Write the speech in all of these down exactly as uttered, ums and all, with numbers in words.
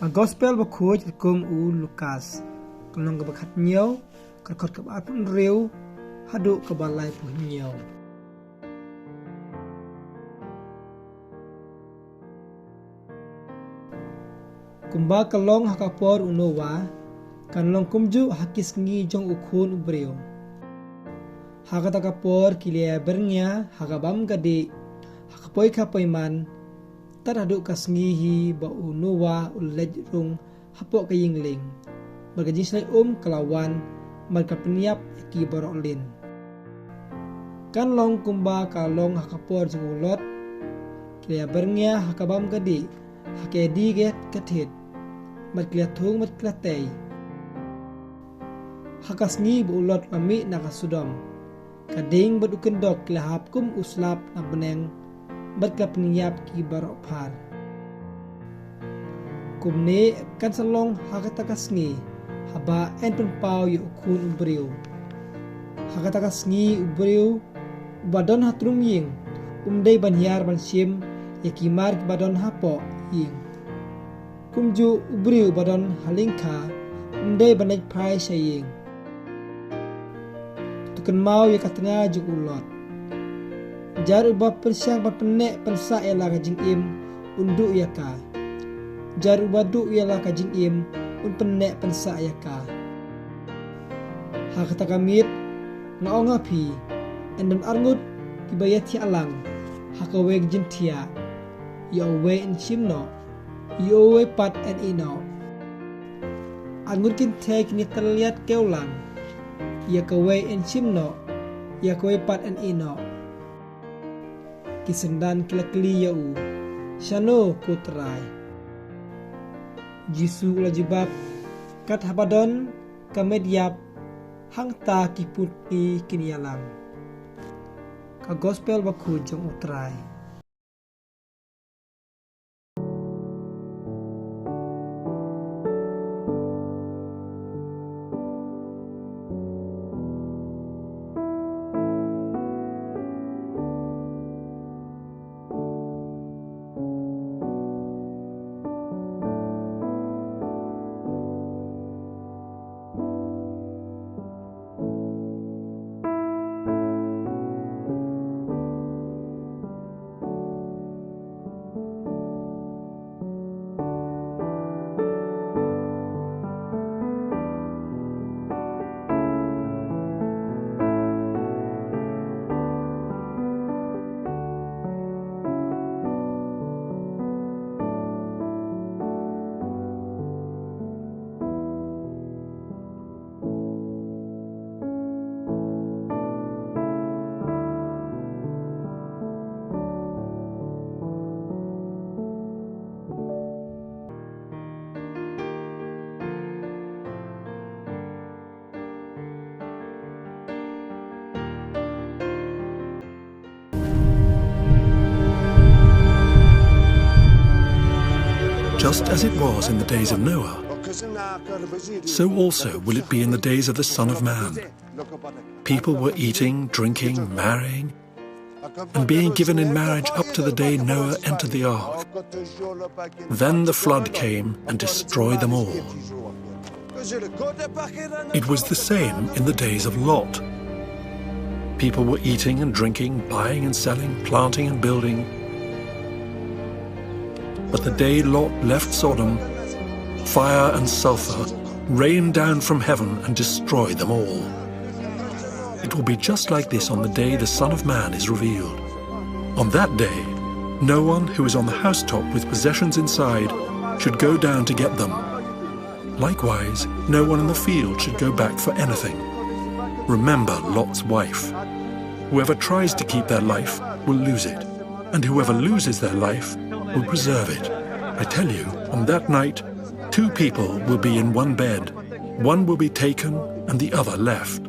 Ka Gospel bakhuid katkum u Lukas, ka lynnong kaba khathynñiew, ka dkhot kaba arphew hynriew haduh kaba laiphew hynñiew. Kumba ka long ha ka por u Noah, kan long kumjuh ha ki sngi jong u Khun u briew. Ha kata ka por ki la ïabyrngia ha ka bam ka dih ha ka poi ka poiman, tad haduh ka sngi hi ba u Noah u la leit rung hapoh ka ïing lieng, bad ka jingshlei um ka la wan, bad ka pynïap ïa ki baroh lin. Kan long kumba ka long ha ka por jong u Lot, ki la ïabyrngia ha ka bam ka dih ha ka ïadi ka thied, bad ki la thung bad ki la tei. Ha ka sngi ba u Lot u la mih na ka Sodom, ka ding bad u kyndok ki la hap kum u slap na bneng, bad ki la pynïap ki baroh phar. Kumne kan sa long ha kata ka sngi, haba yn pynpaw ïa u Khun u briew. Ha kata ka sngi u briew uba don ha trung ïing um dei ban hiar ban shim ïa ki mar kiba don hapoh ïing. Kumjuh u briew uba don ha lyngkha um dei ban leit phai sha ïing. To kynmaw ïa ka tnga jong u Lot. Jar uba pyrshang ban pynneh pynsah ïa la ka jingim, un duh ïa ka. Jar uba duh ïa la ka jingim, un pynneh pynsah ïa ka. Ha kata ka miet nga ong ha phi, yn don arngut kiba ïathiah lang ha kawei ka jingthiah, ïa uwei yn shim noh, ïa uwei pat yn ïeh noh. Arngut kynthei kin ïa tylliat kew lang, ïa kawei yn shim noh, ïa kawei pat yn ïeh noh. Ki synran ki la kylli ïa u, shano ko Trai? Jisu u la jubab, kat haba don ka met ïap, hangta ki pud kti kin ïalang. Ka Gospel bakhuid jong u Trai. Just as it was in the days of Noah, so also will it be in the days of the Son of Man. People were eating, drinking, marrying, and being given in marriage up to the day Noah entered the ark. Then the flood came and destroyed them all. It was the same in the days of Lot. People were eating and drinking, buying and selling, planting and building. But the day Lot left Sodom, fire and sulfur rained down from heaven and destroyed them all. It will be just like this on the day the Son of Man is revealed. On that day, no one who is on the housetop with possessions inside should go down to get them. Likewise, no one in the field should go back for anything. Remember Lot's wife. Whoever tries to keep their life will lose it, and whoever loses their life will preserve it. I tell you, on that night, two people will be in one bed. One will be taken and the other left.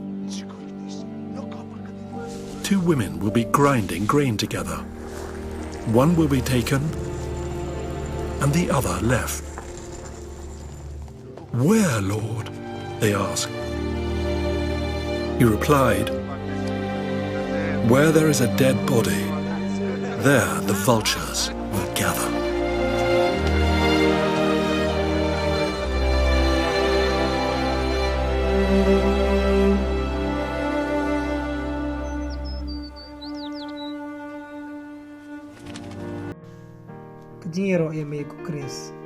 Two women will be grinding grain together. One will be taken and the other left. "Where, Lord?" they asked. He replied, "Where there is a dead body, there the vultures will gather." Ka jingïaroh ïa me ko Khrist.